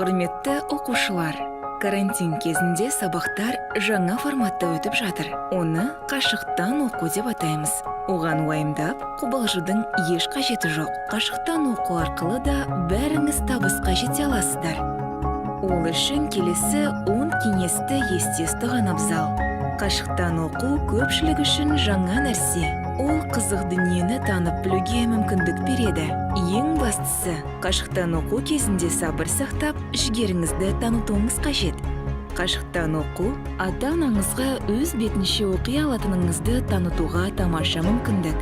Құрметті оқушылар, карантин кезінде сабақтар жаңа форматта өтіп жатыр. Оны қашықтан оқу деп атаймыз. Оған уайымдап, қобалжудың еш қажеті жоқ. Қашықтан оқу арқылы да бәріңіз табысқа жете аласыздар. Ол үшін келесі 10 кеңесті есте ұстаған абзал. Қашықтан оқу көпшілік үшін жаңа нәрсе. Ол қызық дүниені танып білуге мүмкіндік береді. Ең бастысы, қашықтан оқу кезінде сабыр сақтап, жігеріңізді танытуыңыз қажет. Қашықтан оқу ата-анаңызға өз бетінше оқи алатыныңызды танытуға тамаша мүмкіндік.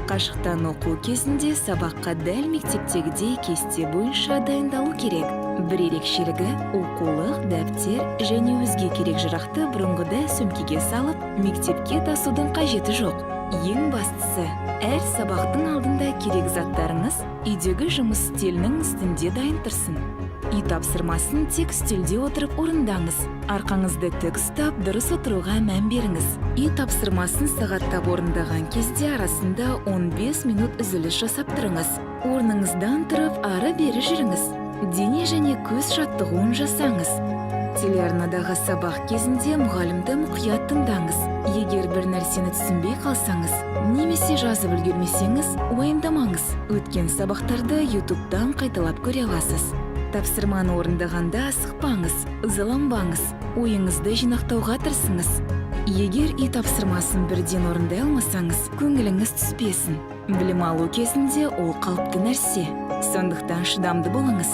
Қашықтан оқу кезінде сабаққа дәл мектептегідей кесте бойынша дайындалу керек. Бір ерекшелігі: оқулық, дәптер және өзге керек жарақты бұрынғыдай сөмкеге салып, мектепке тасудың қажеті жоқ. Ең бастысы, әр сабақтың алдында керек заттарыңыз үйдегі жұмыс үстелінің үстінде дайын тұрсын. Үй тапсырмасын тек үстелде отырып орындаңыз. Арқаңызды тік ұстап, дұрыс отыруға мән беріңіз. Үй тапсырмасын сағаттап орындаған кезде арасында 15 минут үзіліс жасап тұрыңыз. Орныңыздан тұрып, ары бері жүріңіз. Дене және көз жаттығуын жасаңыз. Телеарнадағы сабақ кезінде мұғалімді мұқият тыңдаңыз. Егер бір нәрсені түсінбей қалсаңыз немесе жазып үлгермесеңіз, уайымдамаңыз. Өткен сабақтарды Ютубтан қайталап көре аласыз. Тапсырманы орындағанда асықпаңыз, ызаланбаңыз, ойыңызды жинақтауға тырысыңыз. Егер үй тапсырмасын бірден орындай алмасаңыз, көңіліңіз түспесін. Білім алу кезінде ол қалыпты нәрсе. Сондықтан шыдамды болыңыз.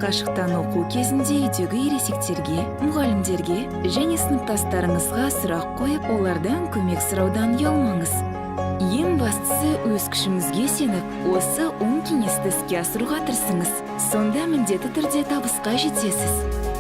Қашықтан оқу кезінде үйдегі ересектерге, мұғалімдерге және сыныптастарыңызға сұрақ қойып, олардан көмек сұраудан ұялмаңыз. Ең бастысы, өз күшіңізге сеніп, осы 10 кеңесті іске асыруға тырысыңыз. Сонда міндетті түрде табысқа жетесіз.